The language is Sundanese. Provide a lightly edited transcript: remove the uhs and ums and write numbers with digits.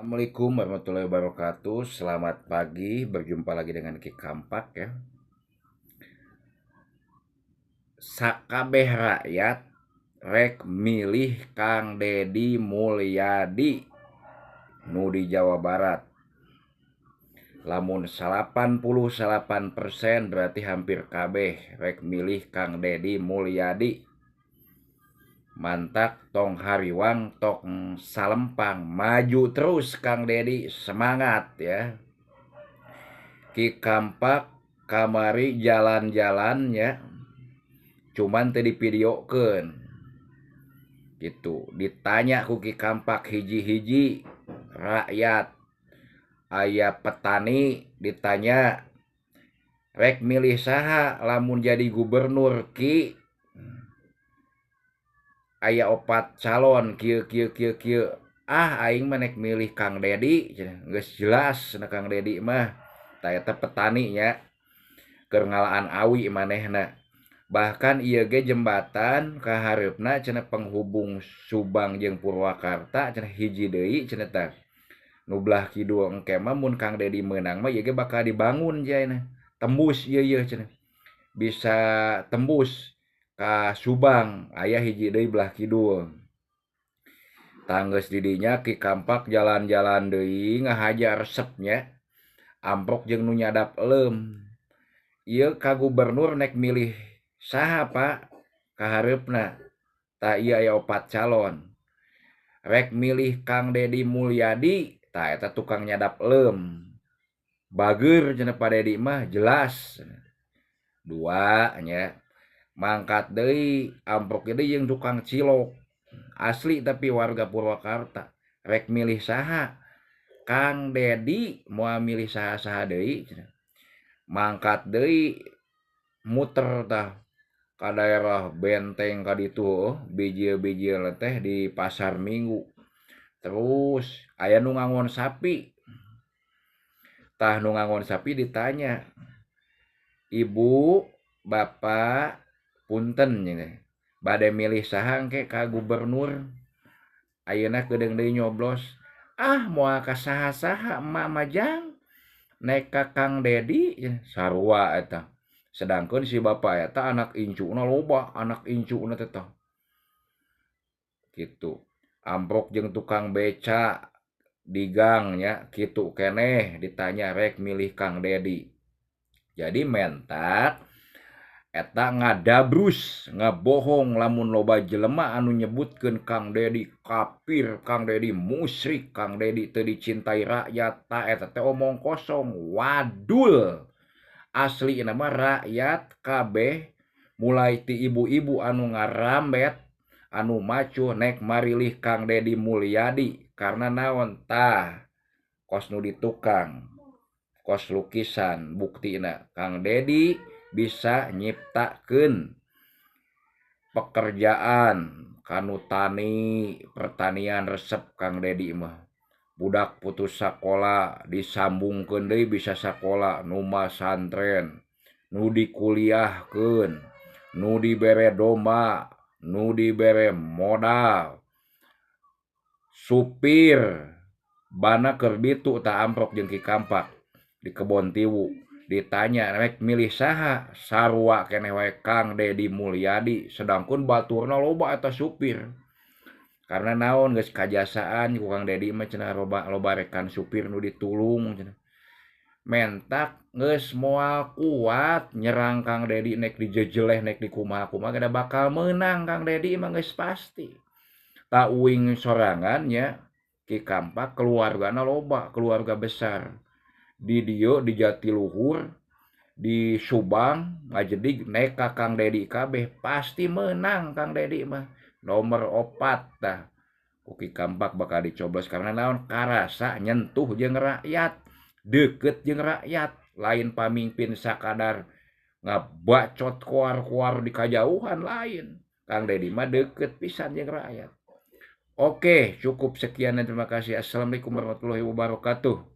Assalamualaikum warahmatullahi wabarakatuh. Selamat pagi, berjumpa lagi dengan Ki Kampak ya. Sakabeh rakyat rek milih Kang Dedi Mulyadi nu di Jawa Barat. Lamun 88% berarti hampir kabeh rek milih Kang Dedi Mulyadi. Mantak tong hariwang tong salempang, maju terus Kang Dedi, semangat ya. Ki Kampak kamari jalan-jalan ya, cuman teu divideokeun gitu. Ditanya ku Ki Kampak hiji-hiji rakyat, aya petani ditanya rek milih saha lamun jadi gubernur Ki, aya 4 calon kieu kieu kieu kieu. Ah aing mah nek milih Kang Dedi, geus jelas na Kang Dedi mah. Tah eta petani nya keur ngalaan awi manehna. Bahkan ieu ge jembatan ka hareupna cenah penghubung Subang jeung Purwakarta cenah hiji deui cenah tah. Nu belah kidul engke mah mun Kang Dedi meunang mah ieu ge bakal dibangun cenah. Tembus ieu ieu cenah. Bisa tembus ka Subang aya hiji deui belah kidul. Tanggeus di dinya Ki Kampak jalan-jalan deui ngahaja resepnya. Amprok jeung nu nyadap leum. Ieu ka gubernur nek milih saha Pak ka hareupna. Tah ieu aya 4 calon. Rek milih Kang Dedi Mulyadi, tah eta tukang nyadap leum. Bageur cenah Pak Dedi mah jelas. 2 nya. Mangkat deui amprok deui jeung tukang cilok asli tapi warga Purwakarta. Rek milih saha Kang Dedi, moal milih saha-saha deui cenah. Mangkat deui muter tah ka daerah Benteng ka ditu bijil-bijil teh di pasar Minggu. Terus aya nu ngangon sapi. Tah nu ngangon sapi ditanya, "Ibu, Bapak, punten cenah, bade milih saha engke ka gubernur? Ayeuna keudeung deui nyoblos." Ah moal ka saha-saha emak mah jang, nek ka Kang Dedi sarua eta. Sedangkeun si bapak eta anak incuna loba, anak incuna teh tah. Kitu. Amprok jeung tukang beca di gang nya kitu keneh ditanya rek milih Kang Dedi. Jadi mentak eta ngadabrus, ngabohong lamun loba jelema anu nyebutkeun Kang Dedi kafir, Kang Dedi musyrik, Kang Dedi teu dicintai rakyat. Ta eta teh omong kosong, wadul. Asli nama rakyat kabeh mulai ti ibu-ibu anu ngarambet, anu macu nek marilih Kang Dedi Mulyadi karena naon tah kos nu di tukang, kos lukisan buktina Kang Dedi bisa nyiptakeun pekerjaan kanu tani, pertanian resep Kang Dedi mah. Budak putus sakola disambungkeun deui bisa sakola, nu masantren, nu dikuliahkeun, nu dibere domba, nu dibere modal. Supir bana keur bitu tah amprok jeung Ki Kampak di Kebon Tiwu. Ditanya rek milih saha, sarua keneh wae Kang Dedi Mulyadi, sedangkeun baturna loba eta supir. Karena naon geus kajasaan ku Kang Dedi mah cenah loba rekan supir nu ditulung cenah. Mentak geus moal kuat nyerang Kang Dedi nek dijejeleh nek dikumaha-kumaha kada bakal meunang Kang Dedi mah geus pasti. Ta uing sorangan nya Ki Kampak keluargana loba, keluarga besar. Di dieu di Jatiluhur, di Subang ngajedig nek ka Kang Dedi kabeh pasti menang Kang Dedi mah. Nomor 4 tah ku Ki Kampak bakal dicoblos karena naon karasa nyentuh jeung rakyat, deket jeung rakyat, lain pamimpin sakadar ngabacot koar-koar di kajauhan lain. Kang Dedi mah deket pisan jeung rakyat. Oke, cukup sekian dan terima kasih. Assalamualaikum warahmatullahi wabarakatuh.